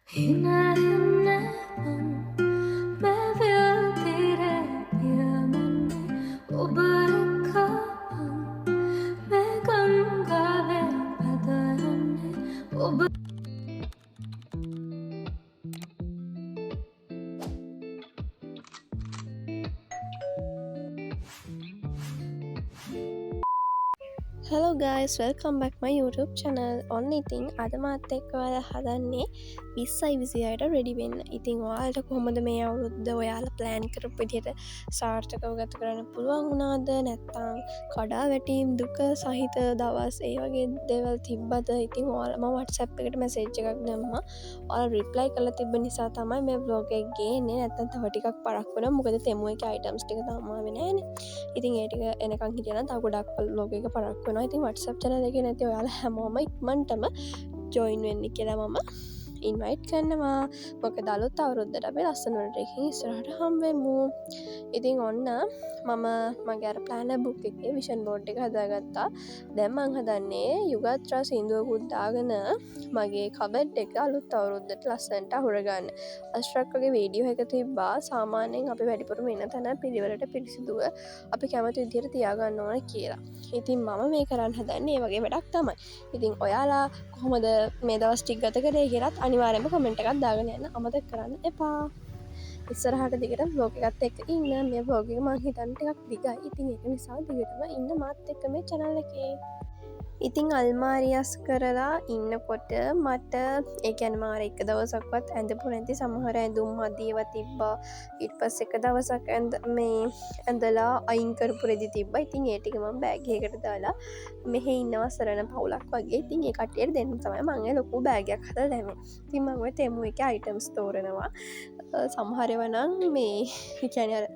හිනහන්න මැවිල් පියමන්නේ ඔබ එක්කවන් මේ ගංගාවේ පැදයන්නේ ඔබ. Hello guys, welcome back my YouTube channel. ඔන්න ඉතින් අද මාත් එක්ක ඔයාලා හදන්නේ 2026ට රෙඩි වෙන්න. ඉතින් ඔයාලට කොහොමද මේ අවුරුද්ද ඔයාලා ප්ලෑන් කරපු විදිහට සාර්ථකව ගත කරන්න පුළුවන් වුණාද? නැත්නම් කඩා වැටීම්, දුක සහිත දවස් ඒ වගේ දේවල් තිබ්බද? ඉතින් ඔයාලා මම WhatsApp එකට මැසේජ් එකක් දැම්මා. ඔයාලා රිප්ලයි කරලා තිබ්බ නිසා තමයි මේ ව්ලොග් එක ගේන්නේ. නැත්නම් තව ටිකක් පරක් වෙනවා. මොකද තෙමු එකේ අයිටම්ස් ටික තාම ආවේ නෑනේ. ඉතින් ඒ ටික එනකන් හිටියනම් තව ගොඩක් ව්ලොග් එක පරක් වෙනවා. ඉතින් WhatsApp channel එකේ නැති ඔයාලා හැමෝම ඉක්මනටම ජොයින් වෙන්න කියලා මම ඉන්වයිට් කරනවා. මොකද අලුත් අවුරුද්දට අපි ලස්සන වැඩ ටිකකින් ඉස්සරහට හම්බෙමු. ඉතින් ඔන්න මම මගේ අර ප්ලෑනර් බුක් එකේ විෂන් බෝඩ් එක හදාගත්තා. දැන් මං හදන්නේ යුගත්‍රා සින්දුවකුත් දාගෙන මගේ කබඩ් එක අලුත් අවුරුද්දට ලස්සනට අහුරගන්න. අශ්‍රක් වගේ වීඩියෝ එක තිබ්බා. සාමාන්‍යයෙන් අපි වැඩිපුරම ඉන්න තැන පිළිවෙලට පිරිසිදුව අපි කැමති විදිහට තියාගන්න ඕන කියලා. ඉතින් මම මේ කරන්න හදන්නේ ඒ වගේ වැඩක් තමයි. ඉතින් ඔයාලා කොහොමද මේ දවස් ටික ගත කරේ කියලාත් අනිවාර්යයෙන්ම කමෙන්ට් එකක් දාගෙන යන්න අමතක කරන්න එපා. ඉස්සරහට දිගටම ව්ලොග් එකත් එක්ක ඉන්න. මේ ව්ලොග් එක මං හිතන්නේ ටිකක් දිගයි. ඉතින් ඒක නිසා දිගටම ඉන්න මාත් එක්ක මේ චැනල් එකේ. ඉතින් අල්මාරි අස් කරලා ඉන්නකොට මට ඒ කියන්නේ මම අර එක දවසක්වත් ඇඳපු නැති සමහර ඇඳුම් මදි ඒවා තිබ්බා. ඊට පස්සේ එක දවසක් මේ ඇඳලා අයින් කරපු රෙදි තිබ්බා. ඉතින් ඒ ටික මම බෑග් එකකට දාලා මෙහෙ ඉන්නවා සරණ පවුලක් වගේ. ඉතින් ඒ කට්ටියට දෙන්න තමයි මං ඒ ලොකු බෑග් එකක් හදලා දැම්මේ. ඉතින් මං ඔය තෙමු එකේ අයිටම්ස් තෝරනවා. සමහර ඒවා නම් මේ ඒ කියන්නේ අර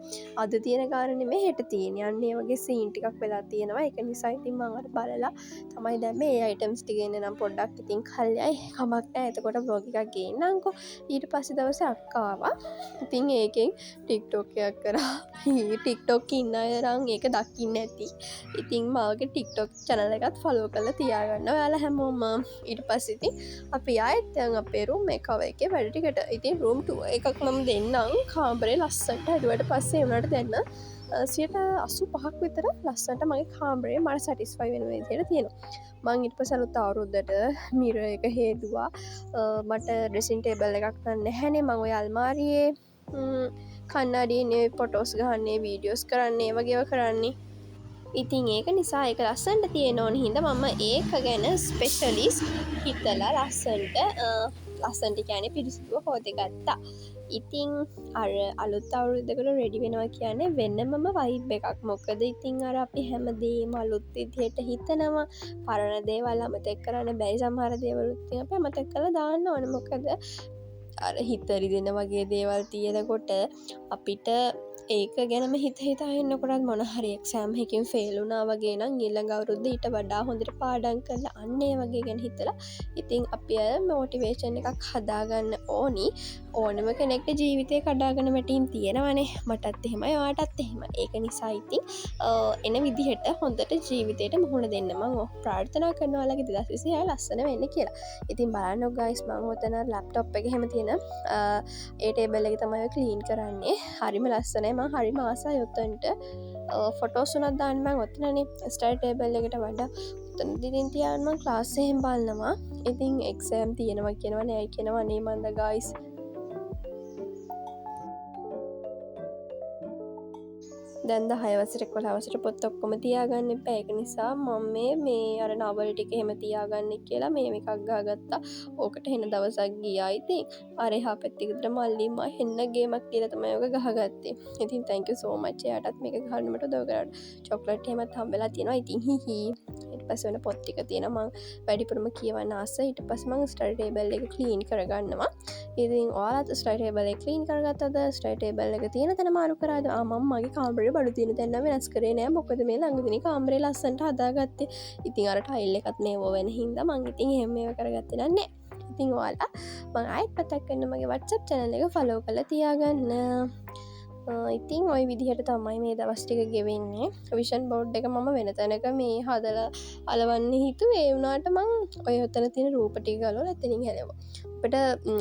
අද තියෙන ගාන නෙමෙයි හෙට තියෙන්නේ. අන්න ඒ වගේ සීන් ටිකක් වෙලා තියෙනවා. ඒක නිසා ඉතින් මං අර බලලා තමයි දැම්මේ. ඒ අයිටම්ස් ටික එන්න නම් පොඩ්ඩක් ඉතින් කල්යයි කමක් නෑ. එතකොට ව්ලොග් එකක් ගේන්නම්කෝ. ඊට පස්සේ දවසේ අක්කා ආවා. ඉතින් ඒකෙන් ටික්ටොක් එකක් කරා. ටික්ටොක් ඉන්න අය නම් ඒක දකින්න ඇති. ඉතින් මාගේ ටික්ටොක් චැනල් එකත් ෆලෝ කරලා තියාගන්න ඔයාලා හැමෝම. ඊට පස්සේ ඉතින් අපි ආයෙත් යන් අපේ රූම් එක කවර් එකේ වැඩ ටිකට. ඉතින් රූම් ටුවර් එකක් මම දෙන්නම්. කාමරේ ලස්සනට හැදුවට පස්සේ ඒ වුණාට දෙන්න 85% විතර ලස්සනට මගේ කාමරේ මට සැටිස්ෆයි වෙන විදිහට තියෙනවා. මං ඊට පස්සේ අලුත් අවුරුද්දට මිරර් එක හේදුවා. මට ඩ්‍රෙසින් ටේබල් එකක් නම් නැහැනේ. මං ඔය අල්මාරියේ කණ්ණාඩියේ ෆොටෝස් ගහන්නේ, වීඩියෝස් කරන්නේ, ඒ වගේ ඒවා කරන්නේ. ඉතින් ඒක නිසා ඒක ලස්සනට තියෙන ඕන හින්දා මම ඒක ගැන ස්පෙෂලිස් හිතලා ලස්සනට කියන්නේ පිරිසිදුව හොදගත්තා. ඉතින් අර අලුත් අවුරුද්දකට රෙඩි වෙනවා කියන්නේ වෙනමම වයිබ් එකක්. මොකද ඉතින් අර අපි හැමදේම අලුත් විදිහට හිතනවා. පරණ දේවල් අමතක කරන්න බැරි සමහර දේවලුත් ඉතින් අපි අමතක කරලා දාන්න ඕන. මොකද අර හිත රිදෙන වගේ දේවල් තියෙනකොට අපිට ඒක ගැනම හිත හිතා ඉන්නකොටත් මොන හරි එක්සෑම් එකකින් ෆේල් වුණා වගේ නම් ඊළඟ අවුරුද්ද ඊට වඩා හොඳට පාඩම් කරලා අන්න ඒ වගේ ගැන හිතලා ඉතින් අපි අර මොටිවේෂන් එකක් හදාගන්න ඕනි. ඕනම කෙනෙක්ට ජීවිතේ කඩාගෙන වැටීම් තියෙනවනේ. මටත් එහෙමයි, ඔයාටත් එහෙමයි. ඒක නිසා ඉතින් එන විදිහට හොඳට ජීවිතේට මුහුණ දෙන්න මං ප්‍රාර්ථනා කරනවා ඔයාලගේ 2026 ලස්සන වෙන්න කියලා. ඉතින් බලන්නකෝ ගයිස්, මං ඔතන ලැප්ටොප් එක එහෙම තියෙන ඒ ටේබල් එක තමයි ඔය ක්ලීන් කරන්නේ. හරිම ලස්සනයි. මං හරිම ආසයි ඔතනට. ෆොටෝස් උනත් දාන්න මං ඔතනනේ ස්ටඩි ටේබල් එකට වඩා ඔතන ඉතින් තියාගෙන මං ක්ලාස් එහෙම බලනවා. ඉතින් එක්සෑම් තියෙනවා කියනවා නෑ කියනවා අනේ මන්ද ගයිස්. දැන් 10 වසරට 11 වසරට පොත් ඔක්කොම තියාගන්න එපා. ඒක නිසා මම මේ අර නවල් ටික එහෙම තියාගන්න කියලා මේ එකක් ගහගත්තා. ඕකට හෙන දවසක් ගියා. ඉතින් අර එහා පැත්තේ ගෙදර මල්ලි මා හෙන්න ගේමක් කියලා තමයි ඔක ගහගත්තේ. ඉතින් thank you so much එයාටත් මේක ගහන්න මට උදව් කරාට. චොක්ලට් එහෙමත් හම්බෙලා තියෙනවා. ඉතින් හි හි. ඊට පස්සේ වෙන පොත් ටික තියෙනවා. මං වැඩිපුරම කියවන්න ආසයි. ඊට පස්සේ මං ස්ටඩි ටේබල් එක ක්ලීන් කරගන්නවා. ඉතින් ඔයාලත් ස්ටඩි ටේබල් එක ක්ලීන් කරගත්තද? ස්ටඩි ටේබල් එක තියෙන තැන මාරු කරාද? මං මගේ කාමරේ බඩු තියෙන තැන නම් වෙනස් කරේ නෑ. මොකද මේ ළඟදිනේ කාමරේ ලස්සනට හදාගත්තේ. ඉතින් අර ටයිල් එකත් නේවෝ වෙන හින්දා මං ඉතින් එහෙම මේවා කරගත්තේ නෑ. ඉතින් ඔයාලා මං ආයෙත් මතක් කරන මගේ WhatsApp channel එක ෆලෝ කරලා තියාගන්න. ඉතින් ඔය විදිහට තමයි මේ දවස් ටික ගෙවෙන්නේ. විෂන් බෝඩ් එක මම වෙන තැනක මේ හදලා අලවන්න හිතුවේ. ඒ වුණාට මං ඔය ඔතන තියෙන රූප ටික ගලවලා එතනින් හැලෙව්වා. අපිට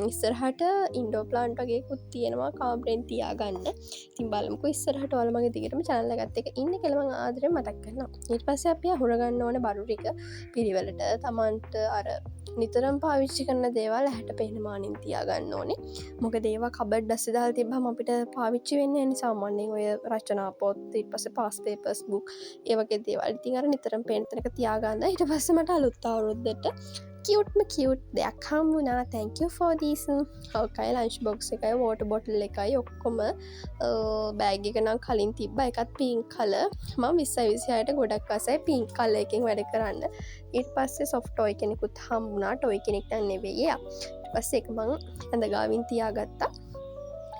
ඉස්සරහට ඉන්ඩෝර් ප්ලාන්ට් වගේකුත් තියෙනවා කාමරෙන් තියාගන්න. ඉතින් බලමුකෝ ඉස්සරහට ඔයාලා මගේ දිගටම චැනල් එකත් එක්ක ඉන්න කියලා මං ආදරෙන් මතක් කරනවා. ඊට පස්සේ අපි අහුර ගන්න ඕනේ බඩු ටික පිළිවෙලට. තමන්ට අර නිතරම පාවිච්චි කරන දේවල් ඇහැට පේන මානින් තියාගන්න ඕනේ. මොකද ඒවා කබඩ් අස්සේ දාලා තිබ්බහම අපිට පාවිච්චි වෙන්නේ නැහැ නේ. සාමාන්‍යයෙන් ඔය රචනා පොත්, ඊට පස්සේ පාස් පේපර්ස්, බුක් ඒ වගේ දේවල්. ඉතින් අර නිතරම පේන තැනක තියාගන්න. ඊට පස්සේ මට අලුත් අවුරුද්දට කියුට්ම කියුට් දෙයක් හම්බුණා. Thank you for this. ඔකයි ලන්ච් බොක්ස් එකයි වෝටර් බොටල් එකයි ඔක්කොම බෑග් එක නම් කලින් තිබ්බා. ඒකත් පින්ක් කලර්. මම 2026ට ගොඩක් ආසයි පින්ක් කලර් එකෙන් වැඩ කරන්න. ඊට පස්සේ සොෆ්ට් ටොයි කෙනෙකුත් හම්බුණා. ටොයි කෙනෙක් නම් නෙවෙයි එයා. ඊට පස්සේ ඒක මං ඇඳ ගාවින් තියාගත්තා.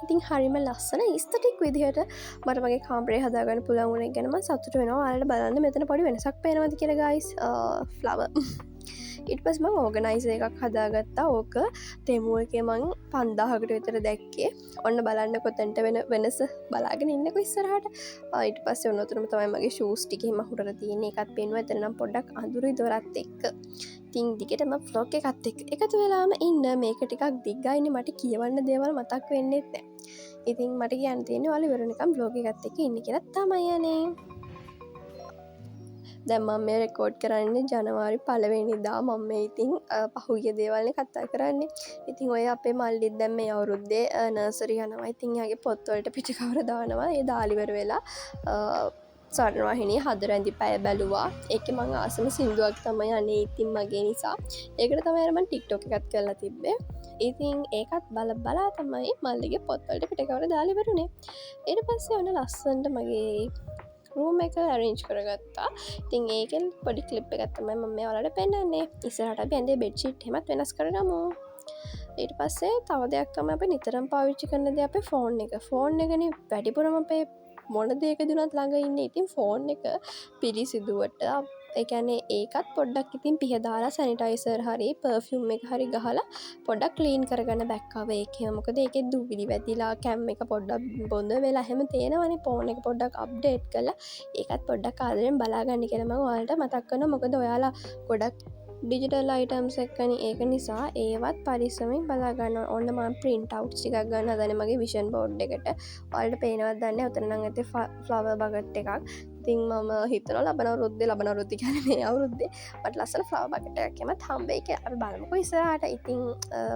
ඉතින් හරිම ලස්සන ඊස්තටික් විදිහට මට මගේ කාමරේ හදාගන්න පුළුවන් වුණ එක ගැන මං සතුටු වෙනවා. ඔයාලට බලන්න මෙතන පොඩි වෙනසක් පේනවද කියලා ගයිස්. ෆ්ලවර්. ඊට පස්සේ මං ඕගනයිසර් එකක් හදාගත්තා. ඕක තෙමු එකේ මං 5000කට විතර දැක්කේ. ඔන්න බලන්න කොතනට වෙන වෙනස බලාගෙන ඉන්නකෝ ඉස්සරහට. ඊට පස්සේ ඔන්න ඔතනම තමයි මගේ ෂූස් ටික එහෙම අහුරලා තියෙන්නේ. ඒකත් පේනවා. එතන නම් පොඩ්ඩක් අඳුරුයි දොරත් එක්ක. ඉතින් දිගටම vlog එකත් එක්ක එකතු වෙලාම ඉන්න. මේක ටිකක් දිග්ගයිනේ, මට කියවන්න දේවල් මතක් වෙන්නෙත් නෑ. ඉතින් මට කියන්න තියෙන්නේ ඔයාලා ඉවර වෙනකම් vlog එකත් එක්ක ඉන්න කියලා තමයි අනේ. දැන් මම මේ රෙකෝඩ් කරන්නේ ජනවාරි පළවෙනිදා. මම මේ ඉතින් පහුගිය දේවල්නේ කතා කරන්නේ. ඉතින් ඔය අපේ මල්ලිත් දැන් මේ අවුරුද්දේ නර්සරි යනවා. ඉතින් එයාගේ පොත්වලට පිටකවර දානවා. ඒ දාලා ඉවර වෙලා ස්වර්ණවාහිනිය හද රැඳි පැය බැලුවා. ඒකේ මං ආසම සින්දුවක් තමයි අනේ ඉතින් මගේ නිසා. ඒකට තමයි අර මං ටික්ටොක් එකත් කරලා තිබ්බේ. ඉතින් ඒකත් බල බලා තමයි මල්ලිගේ පොත්වලට පිටකවර දාලා ඉවරුනේ. ඊට පස්සේ ඔන්න ලස්සනට මගේ රූම් එක ඇරේන්ජ් කරගත්තා. ඉතින් ඒකෙන් පොඩි ක්ලිප් එකක් තමයි මම මේ ඔයාලට පෙන්නන්නේ. ඉස්සරහට අපි ඇඳේ බෙඩ්ෂීට් එහෙමත් වෙනස් කරගමු. ඊට පස්සේ තව දෙයක් තමයි අපි නිතරම පාවිච්චි කරන දේ අපේ ෆෝන් එක. ෆෝන් එකනේ වැඩිපුරම අපේ මොන දෙයකදී වුණත් ළඟ ඉන්නේ. ඉතින් ෆෝන් එක පිරිසිදුවට, ඒ කියන්නේ ඒකත් පොඩ්ඩක් ඉතින් පිහ දාලා සැනිටයිසර් හරි පර්ෆියුම් එක හරි ගහලා පොඩ්ඩක් ක්ලීන් කරගන්න බැක් කවර් එක. මොකද ඒකේ දූවිලි වැදිලා කැම් එක පොඩ්ඩක් බොඳ වෙලා එහෙම තේනවනේ. ෆෝන් එක පොඩ්ඩක් අප්ඩේට් කරලා ඒකත් පොඩ්ඩක් ආදරෙන් බලාගන්න කියලා මම ඔයාලට මතක් කරනවා. මොකද ඔයාලා ගොඩක් ඩිජිටල් අයිටම්ස් එක්කනේ. ඒක නිසා ඒවත් පරිස්සමෙන් බලා ගන්න ඕන. ඔන්න මම ප්‍රින්ට් අවුට්ස් ටිකක් ගන්න හදනේ මගේ විෂන් බෝඩ් එකට. ඔයාලට පේනවද දන්නේ නැහැ. ඔතන නම් ඇත්තේ ෆ්ලවර් බකට් එකක්. ඉතින් මම හිතනවා ලබන අවුරුද්දේ, ලබන අවුරුද්දේ කියන්නේ මේ අවුරුද්දේ මට ලස්සන ෆ්ලවර් බකට් එකක් එහෙමත් හම්බෙයි කියලා. අපි බලමුකෝ ඉස්සරහට. ඉතින්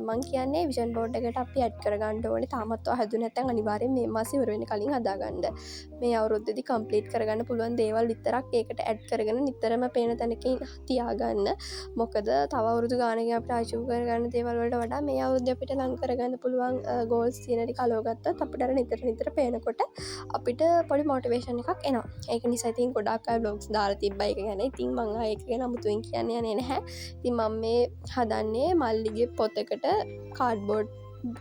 මං කියන්නේ විෂන් බෝඩ් එකට අපි ඇඩ් කරගන්න ඕනේ. තාමත් ඔයා හැදුවේ නැත්නම් අනිවාර්යෙන් මේ මාසේ ඉවර වෙන්න කලින් හදාගන්න. මේ අවුරුද්දේදී කම්ප්ලීට් කරගන්න පුළුවන් දේවල් විතරක් ඒකට ඇඩ් කරගෙන නිතරම පේන තැනකින් තියාගන්න. මොකද තව අවුරුදු ගානකින් අපිට අචීව් කරගන්න දේවල් වලට වඩා මේ අවුරුද්දේ අපිට ලං කරගන්න පුළුවන් ගෝල්ස් තියෙන ටික අලව ගත්තොත් අපිට අර නිතර නිතර පේනකොට අපිට පොඩි මොටිවේෂන් එකක් එනවා. ඒක නිසා ඉතින් ගොඩාක් අය බ්ලොග්ස් දාලා තිබ්බා ඒක ගැන. ඉතින් මං ආයෙ ඒක ගැන අමුතුවෙන් කියන්න යන්නේ නැහැ. ඉතින් මම මේ හදන්නේ මල්ලිගේ පොතකට කාඩ්බෝඩ්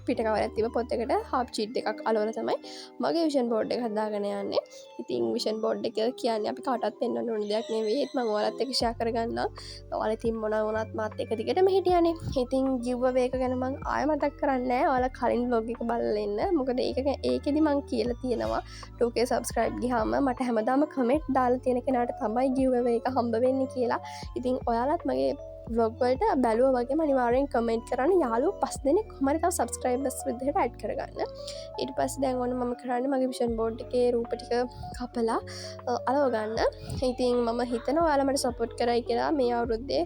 පිටකවරක් තිබ්බ පොතකට හාෆ් ෂීට් දෙකක් අලවලා තමයි මගේ විෂන් බෝඩ් එක හදාගෙන යන්නේ. ඉතින් විෂන් බෝඩ් එක කියන්නේ අපි කාටවත් පෙන්වන්න ඕන දෙයක් නෙවෙයි. ඒත් මං ඔයාලත් එක්ක ෂෙයා කරගන්නම්. ඔයාලා ඉතින් මොනවා වුණත් මාත් එක්ක දිගටම හිටියානේ. ඉතින් ගිව් අවේ එක ගැන මං ආයෙ මතක් කරන්නේ නෑ. ඔයාලා කලින් ව්ලොග් එක බලලා එන්න. මොකද ඒකෙදි මං කියලා තියෙනවා 2K subscribe ගියාම මට හැමදාම කමෙන්ට් දාලා තියෙන කෙනාට තමයි ගිව් අවේ එක හම්බ වෙන්නේ කියලා. ඉතින් ඔයාලත් මගේ ව්ලොග් වලට බැලුවා වගේම අනිවාර්යෙන් කමෙන්ට් කරන්න. යාළුවෝ 5 දෙනෙක් කොහොම හරි තව සබ්ස්ක්‍රයිබර්ස් විදිහට ඇඩ් කරගන්න. ඊට පස්සේ දැන් ඔන්න මම කරන්නේ මගේ විෂන් බෝඩ් එකේ රූප ටික කපලා අලව ගන්න. ඉතින් මම හිතනවා ඔයාලා මට සපෝට් කරයි කියලා මේ අවුරුද්දේ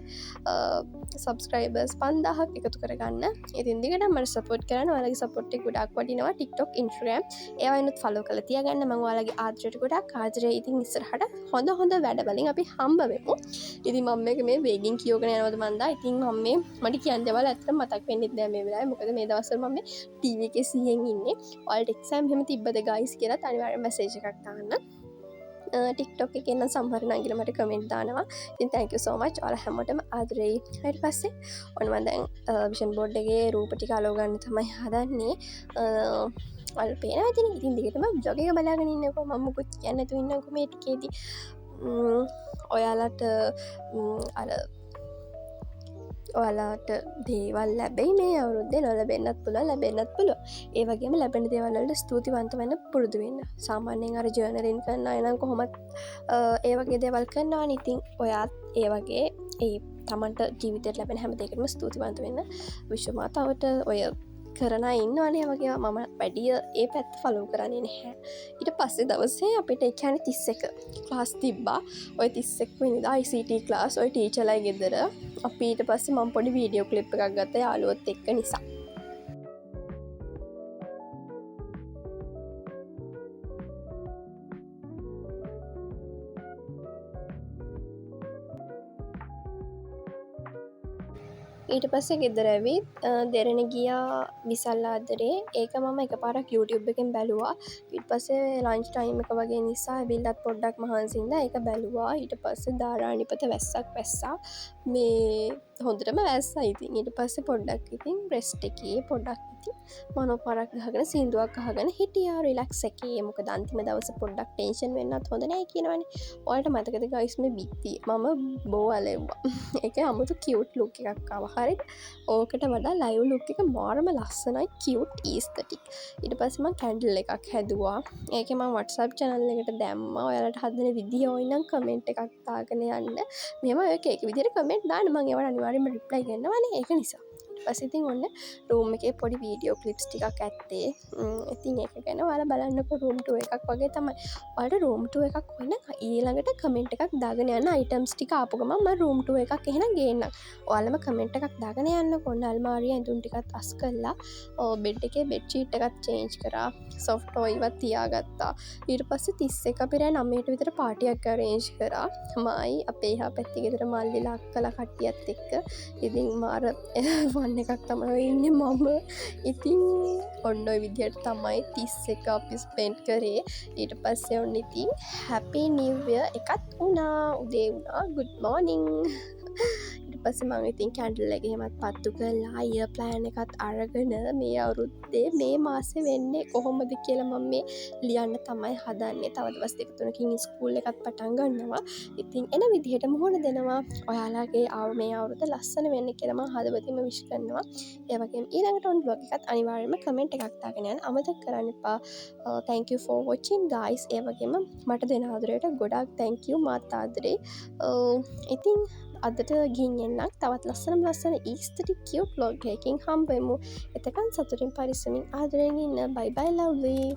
සබ්ස්ක්‍රයිබර්ස් 5000ක් එකතු කරගන්න. ඉතින් දිගටම මට සපෝට් කරන්න. ඔයාලගේ සපෝට් එක ගොඩක් වටිනවා. TikTok, Instagram ඒවා ෆලෝ කරලා තියාගන්න. මම ඔයාලගේ ආදරයට ගොඩක් ආදරේ. ඉතින් ඉස්සරහට හොඳ හොඳ වැඩ වලින් අපි හම්බ වෙමු. ඉතින් මම මේක මේ වේගින් කියවගෙන යනවද මන්දා. ඉතින් මම මේ මට කියන්න දේවල් ඇත්තටම මතක් වෙන්නෙත් නෑ මේ වෙලාවේ. මොකද මේ දවස්වල මම මේ ටීවී එකේ සිහියෙන් ඉන්නේ. ඔයාලට එක්සෑම් එහෙම තිබ්බද ගයිස් කියලා අනිවාර්යෙන් මැසේජ් එකක් දාන්න. TikTok එකේ නම් සමහර නංගිලා මට කමෙන්ට් දානවා. ඉතින් thank you so much. ඔයාලා හැමෝටම ආදරෙයි. ඊට පස්සේ ඔන්න මම දැන් විෂන් බෝඩ් එකේ රූප ටික අලව ගන්න තමයි හදන්නේ. ඔයාලා පේනවා ඉතින්. ඉතින් දිගටම ව්ලොග් එක බලාගෙන ඉන්නකෝ. මම මුකුත් කියන්නේ නැතුව ඉන්නකෝ මේ ටිකේදී. ඔයාලට අර ඔයාලාට දේවල් ලැබෙයි මේ අවුරුද්දේ, නොලැබෙන්නත් පුළුවන්, ලැබෙන්නත් පුළුවන්. ඒ වගේම ලැබෙන දේවල් වලට ස්තුතිවන්ත වෙන්න පුරුදු වෙන්න. සාමාන්‍යයෙන් අර ජර්නලින් කරන අය නම් කොහොමත් ඒ වගේ දේවල් කරනවානේ. ඉතින් ඔයාත් ඒ වගේ ඒ තමන්ට ජීවිතේට ලැබෙන හැම දෙයකටම ස්තුතිවන්ත වෙන්න. විශ්ව මාතාවට ඔය කරන අය ඉන්නවනේ. ඒ වගේ මම වැඩිය ඒ පැත්ත ෆලෝ කරන්නේ නැහැ. ඊට පස්සේ දවසේ අපිට ඒ කියන්නේ 31 ක්ලාස් තිබ්බා. ඔය 31 වෙනිදා ICT class ඔය ටීචර්ලා ගෙදර. අපි ඊට පස්සේ මම පොඩි වීඩියෝ ක්ලිප් එකක් ගත්තා යාළුවොත් එක්ක නිසා. ඊට පස්සේ ගෙදර ඇවිත් දෙරණ ගියා විසල් ආදරේ. ඒක මම එකපාරක් YouTube එකෙන් බැලුවා. ඊට පස්සේ ලන්ච් ටයිම් එක වගේ නිසා ඇවිල්ලත් පොඩ්ඩක් මහන්සි හින්දා ඒක බැලුවා. ඊට පස්සේ ධාරානිපත වැස්සක් වැස්සා. මේ හොඳටම වැස්සා ඉතින්. ඊට පස්සේ පොඩ්ඩක් ඉතින් රෙස්ට් එකේ පොඩ්ඩක් ඉතින් මනෝපාරක් ගහගෙන සින්දුවක් අහගෙන හිටියා රිලැක්ස් එකේ. මොකද අන්තිම දවසේ පොඩ්ඩක් ටෙන්ෂන් වෙන්නත් හොඳ නෑ කියනවනේ. ඔයාලට මතකද ගයිස් මේ බිත්තිය මම බෝ අලෙව්වා. ඒක අමුතු කියුට් ලුක් එකක් ආවා. හරිද? ඕකට වඩා ලයිව් ලුක් එක මාරම ලස්සනයි, කියුට් ඊස්තටික්. ඊට පස්සේ මං කැන්ඩල් එකක් හැදුවා. ඒකේ මං WhatsApp channel එකට දැම්මා. ඔයාලට හදන විදිය ඕන නම් කමෙන්ට් එකක් දාගෙන යන්න. මෙහෙම ඔය එක එක විදියට කමෙන්ට් දාන්න, මං ඒවට අනිවාර්යයෙන්ම රිප්ලයි කරනවානේ. ඒක නිසා. ඊට පස්සේ ඉතින් ඔන්න රූම් එකේ පොඩි වීඩියෝ ක්ලිප්ස් ටිකක් ඇත්තේ. ඉතින් ඒක ගැන ඔයාලා බලන්නකෝ. රූම් ටුවර් එකක් වගේ තමයි. ඔයාලට රූම් ටුවර් එකක් ඕන නම් ඊළඟට කමෙන්ට් එකක් දාගෙන යන්න. අයිටම්ස් ටික ආපු ගමන් මම රූම් ටුවර් එකක් එහෙනම් ගේන්නම්. ඔයාලම කමෙන්ට් එකක් දාගෙන යන්නකෝ. ඔන්න අල්මාරිය ඇඳුම් ටිකත් අස් කරලා, බෙඩ් එකේ බෙඩ් ෂීට් එකත් චේන්ජ් කරා. සොෆ්ට් ටොයි වත් තියාගත්තා. ඊට පස්සේ 31 අපි රෑ 9ට විතර පාටියක් අරේන්ජ් කරා. මයි අපේ එහා පැත්තේ ගෙදර මල්ලිලා අක්කලා කට්ටියත් එක්ක. ඉතින් මාර ෆන් එකක් තමයි ඔය ඉන්නේ මම. ඉතින් ඔන්න ඔය විදිහට තමයි 31 අපි ස්පෙන්ඩ් කරේ. ඊට පස්සේ ඔන්න ඉතින් හැපි නිව් ඉයර් එකත් වුණා. උදේ වුණා. Good morning. ඊට පස්සේ මං ඉතින් කැන්ඩල් එක එහෙමත් පත්තු කරලා ඉයර් ප්ලෑන් එකත් අරගෙන මේ අවුරුද්දේ මේ මාසේ වෙන්නේ කොහොමද කියලා මම මේ ලියන්න තමයි හදන්නේ. තව දවස් දෙක තුනකින් ස්කූල් එකත් පටන් ගන්නවා. ඉතින් එන විදිහට මුහුණ දෙනවා. ඔයාලගේ මේ අවුරුද්ද ලස්සන වෙන්න කියලා මං හදවතින්ම විශ් කරනවා. ඒ වගේම ඊළඟට ඔන් බ්ලොග් එකත් අනිවාර්යයෙන්ම කමෙන්ට් එකක් දාගෙන යන්න අමතක කරන්න එපා. Thank you for watching guys. ඒ වගේම මට දෙන ආදරයට ගොඩාක් thank you. මාත් ආදරේ. ඉතින් අදට ගිහින් එන්නම්. තවත් ලස්සනම ලස්සන ඊස්තටික් කියුට් ව්ලොග් එකකින් හම්බ වෙමු. එතකන් සතුටින් පරිස්සමින් ආදරෙන් ඉන්න. Bye bye lovely.